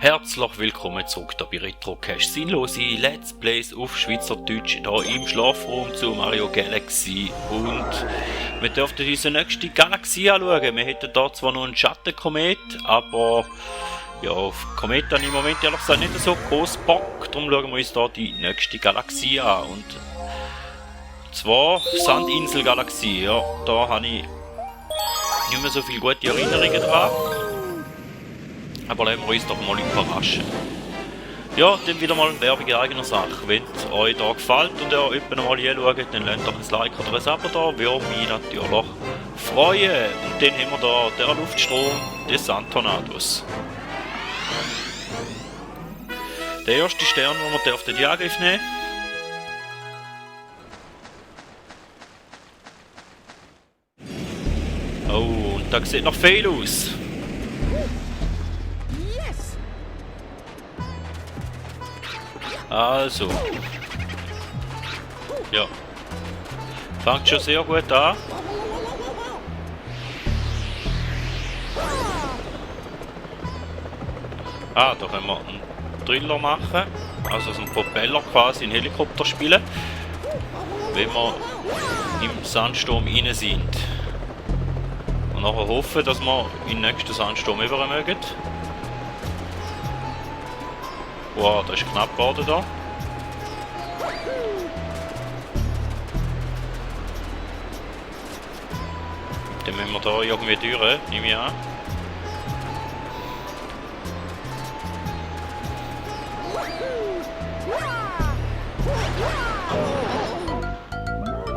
Herzlich willkommen zurück hier bei Retrocache. Sinnlose Let's Plays auf Schweizerdeutsch hier im Schlafraum zu Mario Galaxy. Und wir dürften unsere nächste Galaxie anschauen. Wir hätten da zwar noch einen Schattenkomet, aber ja, auf Komet habe ich im Moment ehrlich gesagt nicht so groß Bock. Darum schauen wir uns hier die nächste Galaxie an. Und zwar Sandinsel-Galaxie. Ja, da habe ich nicht mehr so viele gute Erinnerungen dran. Aber lassen wir uns doch mal überraschen. Ja, dann wieder mal Werbung in eigener Sache. Wenn es euch da gefällt und ihr jemanden mal hinschaut, dann lasst doch ein Like oder ein Abo da, würde mich natürlich freuen. Und dann haben wir da den Luftstrom des Santornados. Der erste Stern, den wir dürften in Angriff nehmen. Oh, und da sieht noch viel aus. Also. Ja. Fängt schon sehr gut an. Ah, da können wir einen Driller machen. Also so einen Propeller quasi, einen Helikopter spielen. Wenn wir im Sandsturm rein sind. Und nachher hoffen, dass wir in den nächsten Sandsturm über mögen. Wow, das ist knapp geworden da. Dann müssen wir da irgendwie durch, nehme ich an.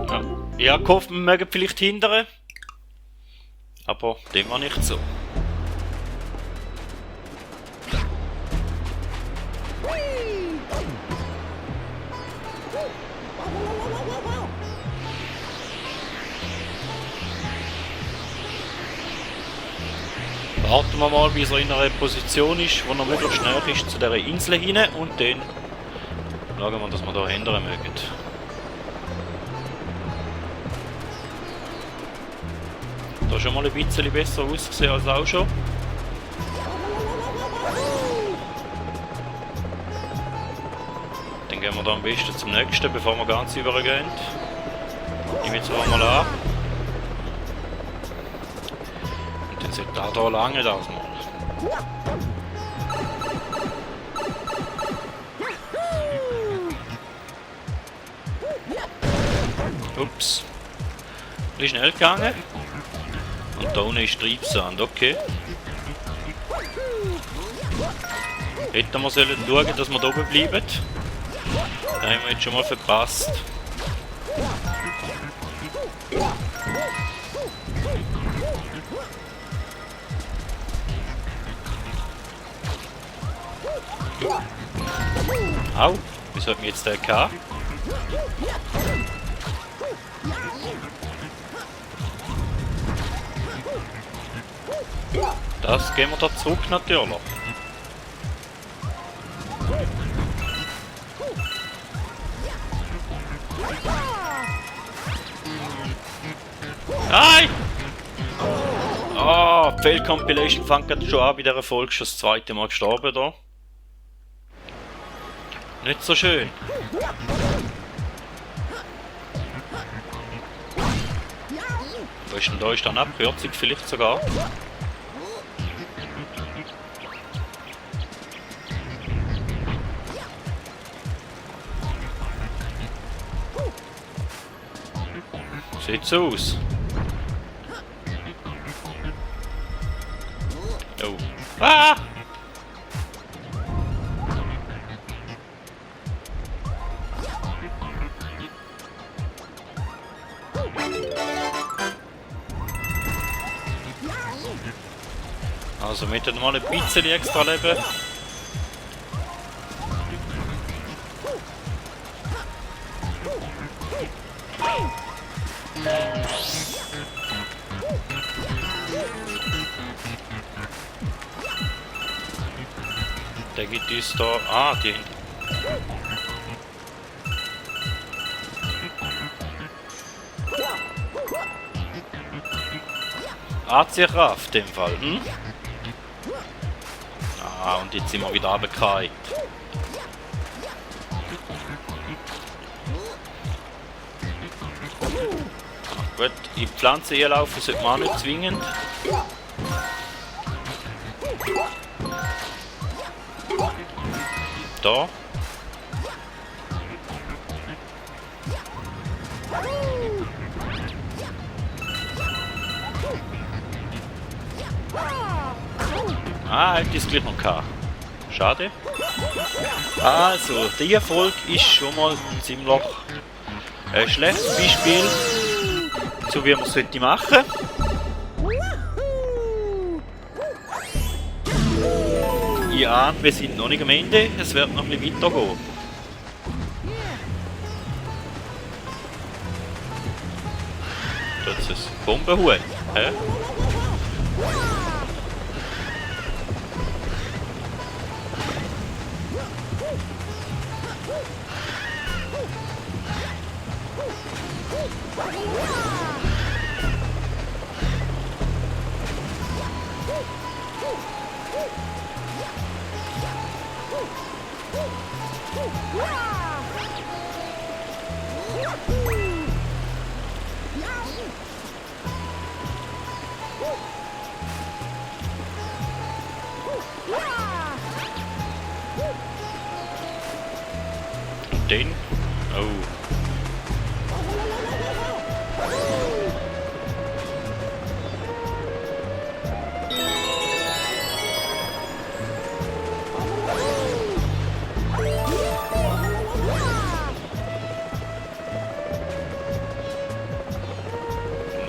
Ja, ich habe gehofft, wir mögen vielleicht hindern. Aber dem war nicht so. Warten wir mal, bis er in einer Position ist, wo er möglichst schnell ist zu dieser Insel hin und dann schauen wir, dass wir da hindern mögen. Da schon mal ein bisschen besser ausgesehen als auch schon. Dann gehen wir da am besten zum nächsten, bevor wir ganz übergehen. Ich nehme jetzt mal an. Sollte da lange das mal. Ups. Ein bisschen schnell gegangen. Und da unten ist Treibsand, okay. Hätten wir sollen schauen, dass wir da oben bleiben. Das haben wir jetzt schon mal verpasst. Au, wieso hat mir jetzt der gehabt? Das gehen wir da zurück natürlich. Nein! Ah, die Fail-Compilation fängt gerade schon an bei dieser Folge, schon das zweite Mal gestorben da. Nicht so schön. Wo ist denn da? Ist da eine Abkürzung vielleicht sogar? Sieht so aus. Oh. Ah! Also mit mal ein bisschen extra Leben. Der gibt uns da. Ah, die. AC-Kraft in dem Fall, hm? Ah, und jetzt sind wir wieder runtergefallen. Gut, in die Pflanze einlaufen sollte man auch nicht zwingend. Da. Ah, hätte ich es gleich noch gehabt. Schade. Also, der Erfolg ist schon mal ziemlich ein schlechtes Beispiel, so wie man es sollte machen. Ich ahne, wir sind noch nicht am Ende, es wird noch ein bisschen weitergehen. Das ist ein Bombenhut. Hä? Den? Oh.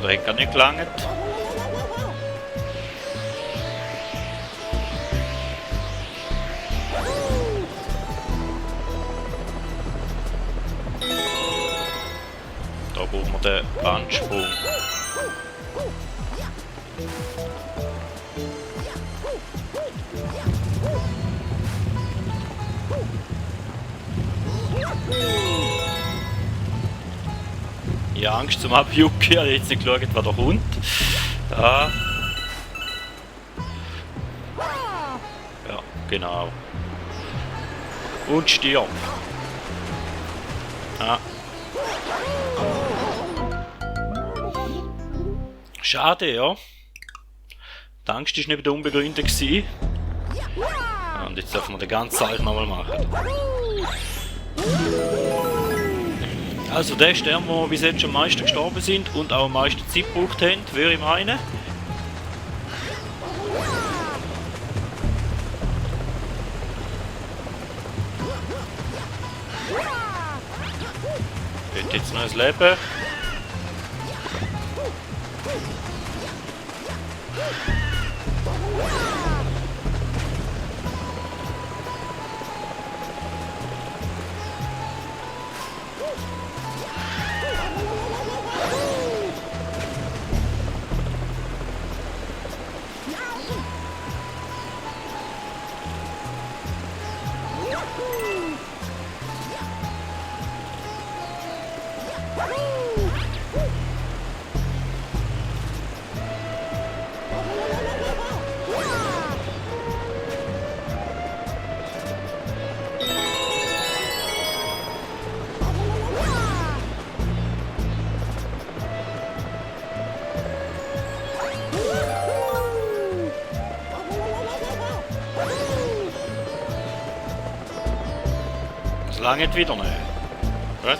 Da hat gar nicht gelangt. Da brauchen wir den Bandsprung. Ich habe Angst zum Abjucken, ich habe jetzt nicht geschaut, was da kommt. Da. Ja, genau. Und stirb. Ah. Schade, ja. Die Angst war nicht unbegründet gewesen. Und jetzt dürfen wir den ganzen Saal nochmal machen. Also der Stern, wo wir bis jetzt am meisten gestorben sind und auch am meisten Zeit gebraucht haben, würde ich meinen. Hat jetzt noch ein Leben. Das langt wieder nicht. Gut.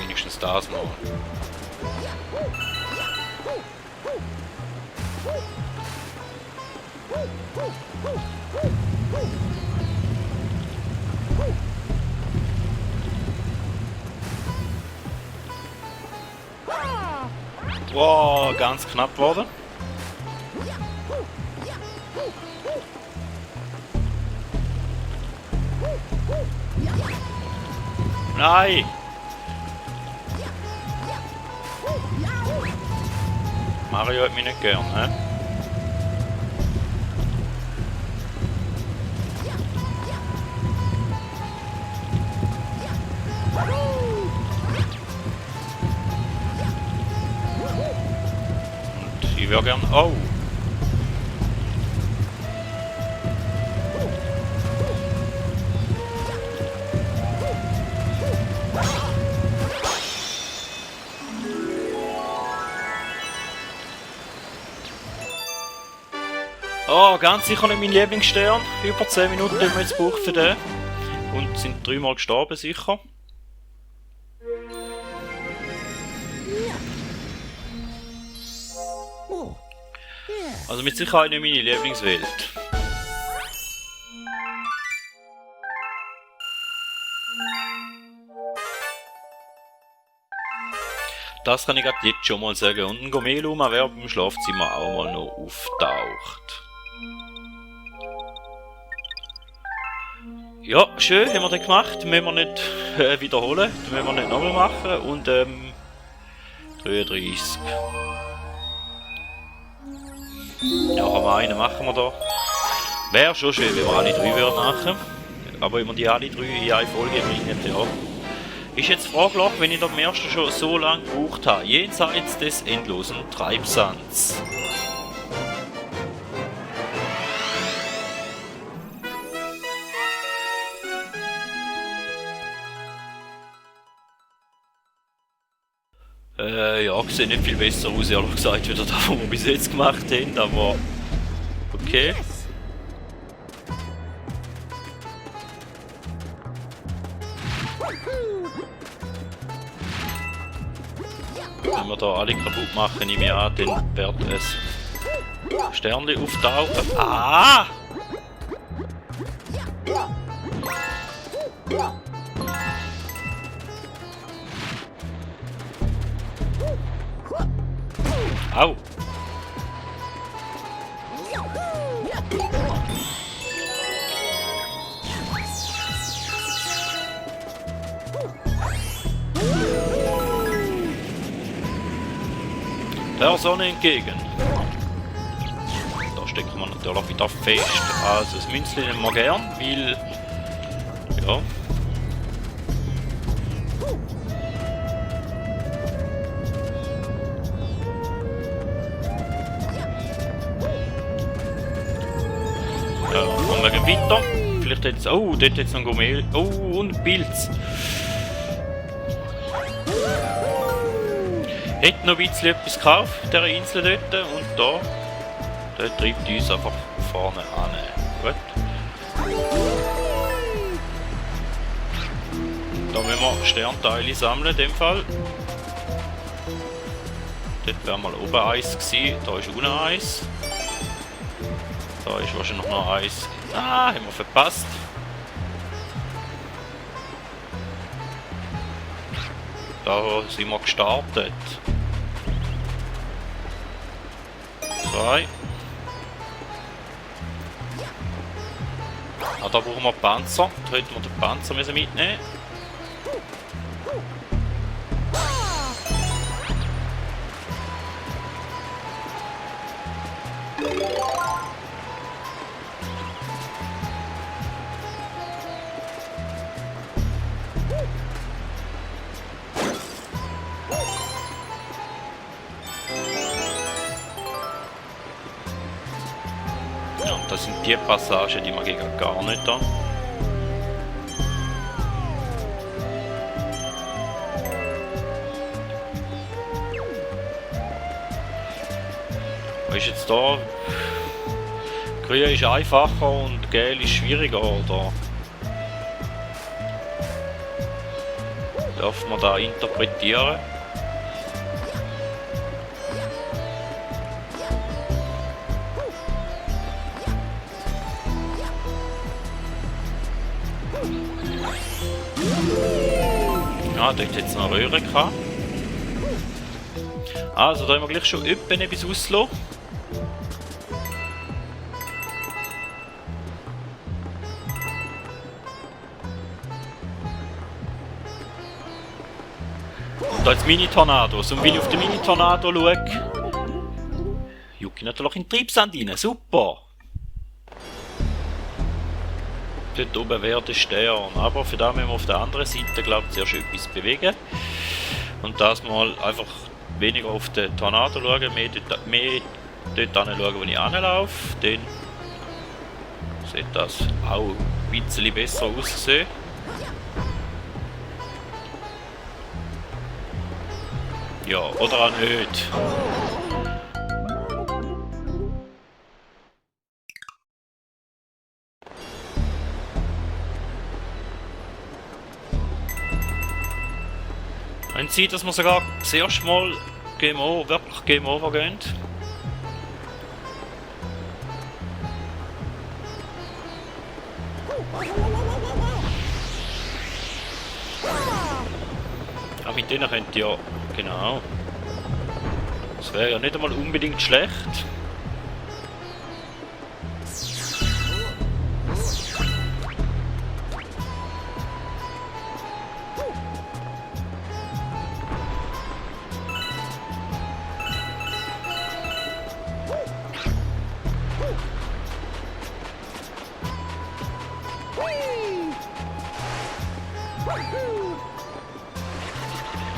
Wenigstens das noch. Wow, ganz knapp geworden. Nein! Mario hat mich nicht gern, hä? würde gerne... Oh! Oh, ganz sicher nicht mein Lieblingsstern. Über 10 Minuten haben wir jetzt gebraucht für den. Und sind 3-mal gestorben, sicher. Also mit Sicherheit nicht meine Lieblingswelt. Das kann ich gerade jetzt schon mal sagen. Und ein Gomeluma wäre beim Schlafzimmer auch mal noch auftaucht. Ja, schön, haben wir das gemacht. Müssen wir nicht wiederholen. Das müssen wir nicht nochmal machen. Und 33. Ja, aber einen machen wir da. Wäre schon schön, wenn wir alle 3 würden machen. Aber wenn wir die alle 3 in eine Folge bringen, ja. Ist jetzt die Frage, wenn ich das erste schon so lange gebraucht habe. Jenseits des endlosen Treibsands. Ja, sieht nicht viel besser aus, ehrlich gesagt, wie das, was wir bis jetzt gemacht haben, aber okay. Wenn wir da alle kaputt machen, nehme ich an, dann wird es Sternli auftauchen. Ah! Au! Der Sonne entgegen. Da stecken wir natürlich wieder fest. Also das Münzli nehmen wir gern, weil... Ja... wir gehen weiter. Vielleicht jetzt... Oh, dort jetzt noch ein Gourmet. Oh, und ein Pilz. Hätte noch ein bisschen etwas gekauft, dieser Insel dort. Und da... Der treibt uns einfach vorne an. Gut. Da müssen wir Sternteile sammeln in dem Fall. Dort wäre mal oben eins gewesen. Da ist unten eins. Da ist wahrscheinlich noch eins. Ah, haben wir verpasst. Da sind wir gestartet. 2. Ah, da brauchen wir Panzer. Da hätten wir den Panzer mitnehmen. Ja, und das sind die Passagen, die man gegen gar nicht da. Was ist jetzt da? Grün ist einfacher und Gel ist schwieriger, oder? Darf man da interpretieren? Ja, dort hat es noch eine Röhre gehabt. Also, da haben wir gleich schon etwas ausgelassen. Und da jetzt Mini-Tornados. Und wenn ich auf den Mini-Tornado schaue, jucke ich natürlich in den Treibsand rein. Super! Dort oben wäre der Stern. Aber für das müssen wir auf der anderen Seite, glaube ich, zuerst etwas bewegen. Und das mal einfach weniger auf den Tornado schauen, mehr dort anschauen, wo ich anlaufe. Dann sieht das auch ein bisschen besser aussehen. Ja, oder auch nicht. Wenn Sie, dass wir sogar das erste Mal wirklich Game Over gehen. Auch mit denen könnt ihr ja, genau. Das wäre ja nicht einmal unbedingt schlecht.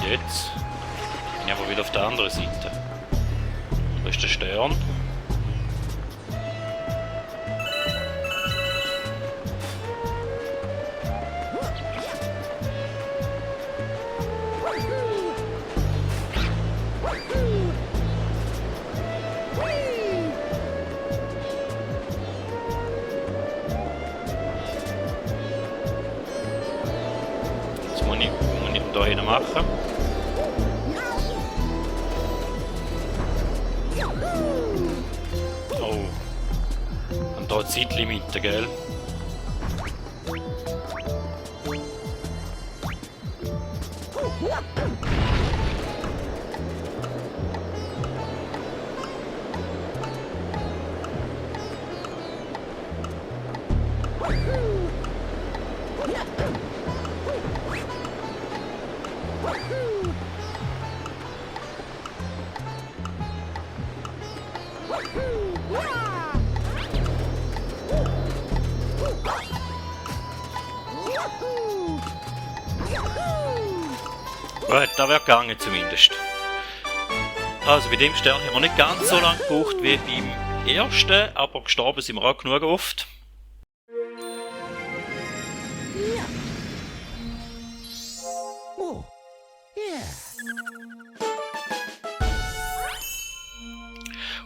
Jetzt bin ich aber wieder auf der anderen Seite. Wo ist der Stern? Jetzt muss ich da hinten machen. Oh. Und da Zeitlimite, gell? Gut, da wäre gegangen zumindest. Also bei dem Stern haben wir nicht ganz so lange gebraucht wie beim ersten, aber gestorben sind wir auch genug oft.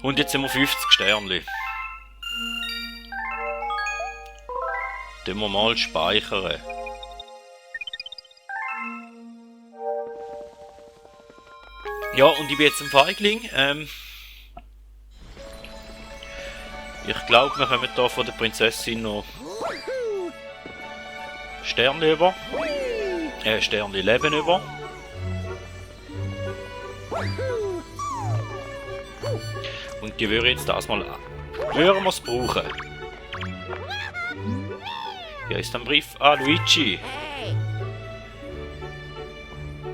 Und jetzt sind wir 50 Sternli. Den wir mal speichern. Ja, und ich bin jetzt ein Feigling. Ich glaube, wir kommen hier von der Prinzessin noch Sternli über. Sternli Leben über. Und die würde jetzt das mal würden wir es brauchen. Hier ist ein Brief an Luigi.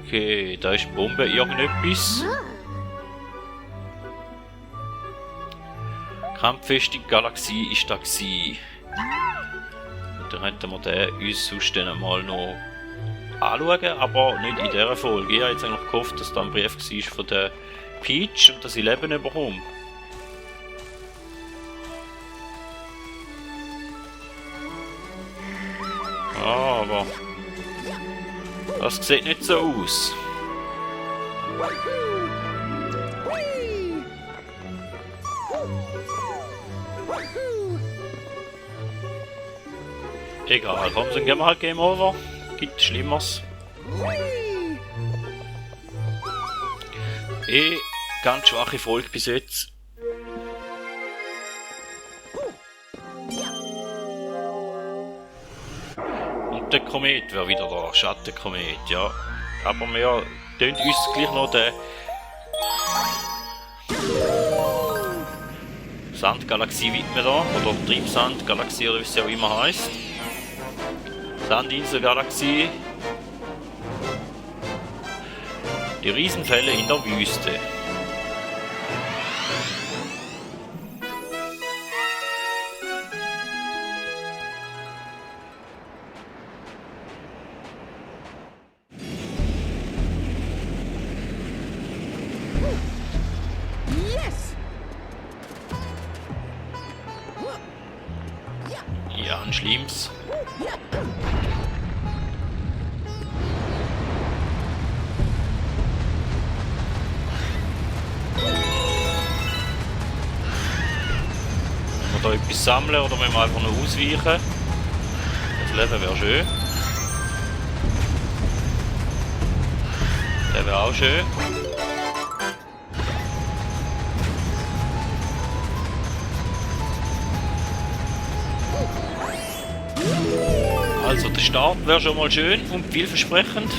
Okay, da ist Bombe irgendetwas. Kampffestung Galaxie ist da gewesen. Und dann könnten wir den uns sonst dann mal noch anschauen, aber nicht in dieser Folge. Ich habe jetzt eigentlich gehofft, dass da ein Brief war von der Peach und dass ich Leben bekomme. Ja, aber das sieht nicht so aus. Egal, komm, dann gehen wir halt Game Over. Gibt Schlimmeres. Ganz schwache Folge bis jetzt. Und der Komet wäre wieder da, Schattenkomet, ja. Aber wir tun uns gleich noch den Sandgalaxie widmen da, oder Triebsandgalaxie oder wie es ja auch immer heisst. Sandinselgalaxie. Die Riesenfälle in der Wüste. ein Schlimms. Wenn wir da etwas sammeln oder müssen wir einfach nur ausweichen? Das Leben wäre schön. Der wäre auch schön. Also der Start wäre schon mal schön und vielversprechend.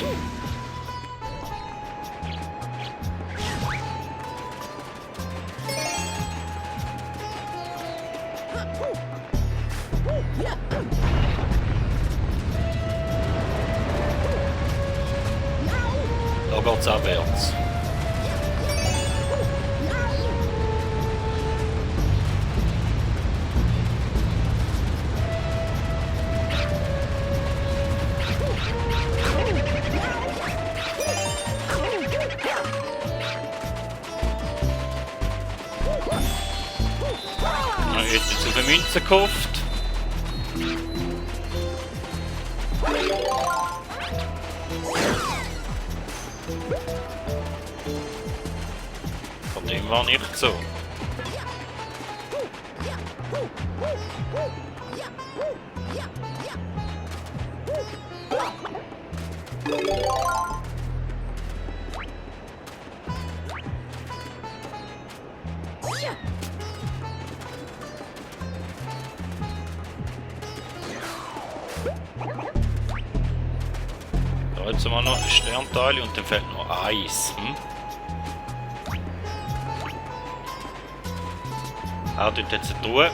Da geht's abwärts. Jetzt sind auf eine Münze gehofft. Von dem war nicht so. Da jetzt haben wir noch ein Sternteil und dann fehlt noch Eis. Er tut jetzt eine Truhe.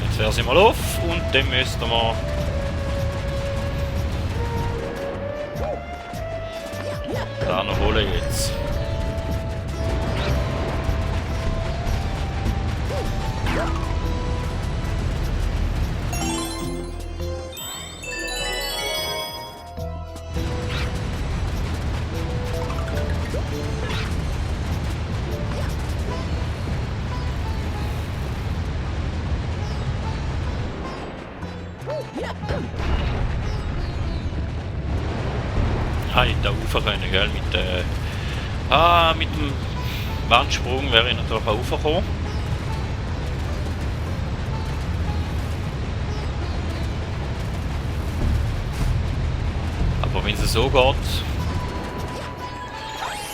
Jetzt wäre sie mal auf und dann müssten wir da noch holen jetzt. Da rauf können, gell? Mit dem Wandsprung wäre ich natürlich auch raufgekommen. Aber wenn es so geht,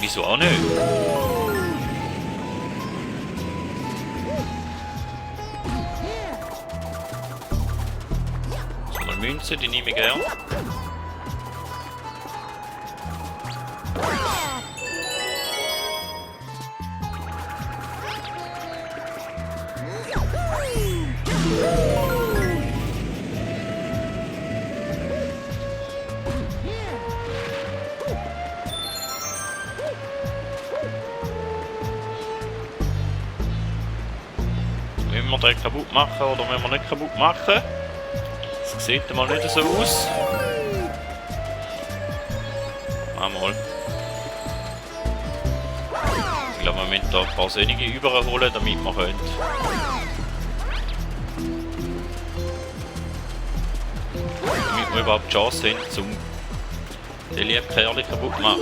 wieso auch nicht? So, mal Münze, die nehme ich gern. Müssen wir den kaputt machen oder müssen wir nicht kaputt machen? Das sieht mal nicht so aus. Einmal. Ich glaube, wir müssen da ein paar Sonnige überholen, damit wir können. Damit wir überhaupt die Chance haben, um den lieben Kerl kaputt zu machen.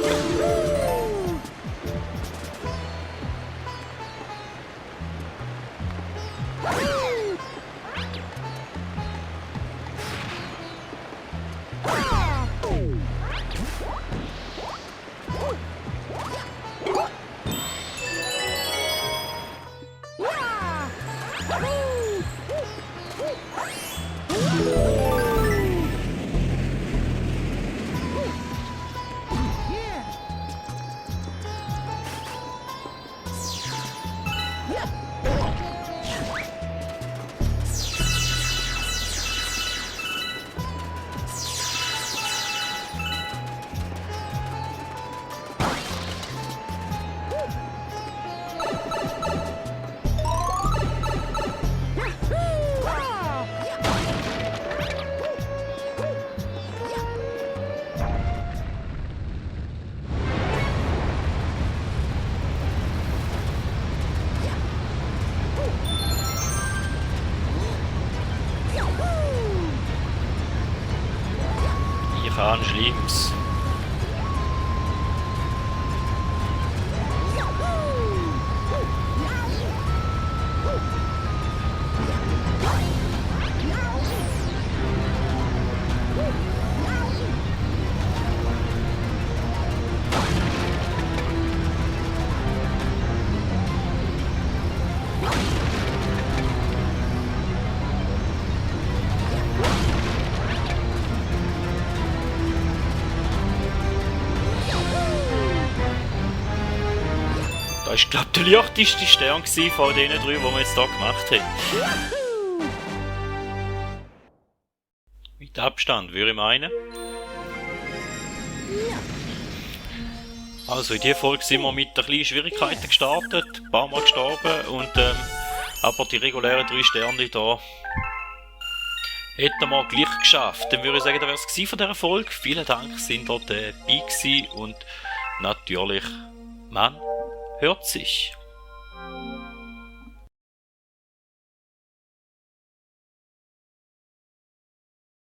Das war, glaube ich, der leichteste Stern von den 3, die wir jetzt hier gemacht haben. Mit Abstand, würde ich meinen. Also in dieser Folge sind wir mit ein kleinen Schwierigkeiten gestartet, ein paar Mal gestorben und aber die regulären 3 Sterne hier hätten wir gleich geschafft. Dann würde ich sagen, das wäre es von dieser Folge. Vielen Dank, sind ihr dabei gewesen und natürlich, man hört sich.